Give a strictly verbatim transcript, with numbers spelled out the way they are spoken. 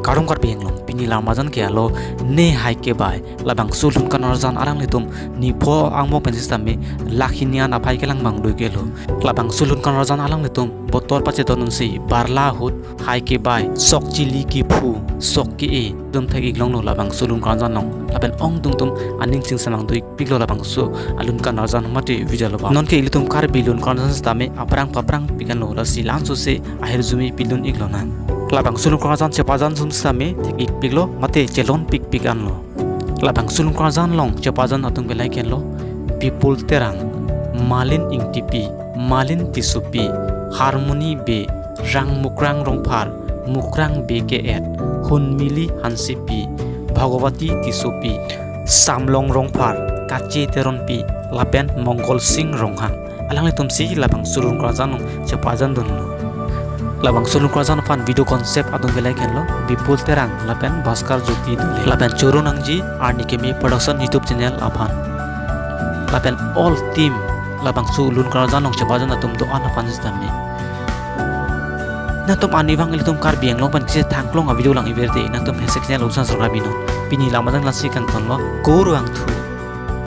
Kardom Karbi Anglong, pini lam arjan ke alo Ne Hai Kebai. Labangso lun karjan alanglitum nipho angbong pen sitame lakh hini an aphai kelang abang do iklo. Labangso lun karjan alanglitum botor pachedon dunsi barla ahut, hai kebai, sok chili kephu, sok ke-e atum thek-ik longlo labangso lun karjan along. Lapen ongdung atum aning chingsamang do ikpiklo labangso alun karjan mate video lo ba. Nonke ilitum Karbi lun karjan sitame aphrang paphrang pikanlo, lasi langsose ahirjume pilun iklonang. Labangso lun karjan chepajan atum sitame thek-ik piklo mate chelon pikpik anlo. Labangso lun karjan along chepajan atum ke lahai henlo: Bipul Terang, Malin Ingtipi, Malin Tissopi, Harmony Bey, Rang Mukrang Rongphar, Mukrang Bey ke-et, Hunmili Hansepi, Bhagawati Tissopi, Samlong Rongphar, Kache Teronpi, lapen Mongol Sing Ronghang. Alanglitumsi labangso lun karjan along chepajan dunlo. Labangso lun karjan aphan video concept atum ke lahai henlo: Bipul Terang lapen Bhaskar Jyoti Dole. Lapen choro nangji Arni Keme Production YouTube channel aphan. Lapen all team labangso lun karjan along chepajan atum do-an aphan sitame. Nangtum arnivang ilitum Karbi Anglong pen kisi thangklong a-video lang-ik verde, nangtum hashtag channel usan sorkar binon. Pini lam arjan lasi kangtonlo, kurvangthu.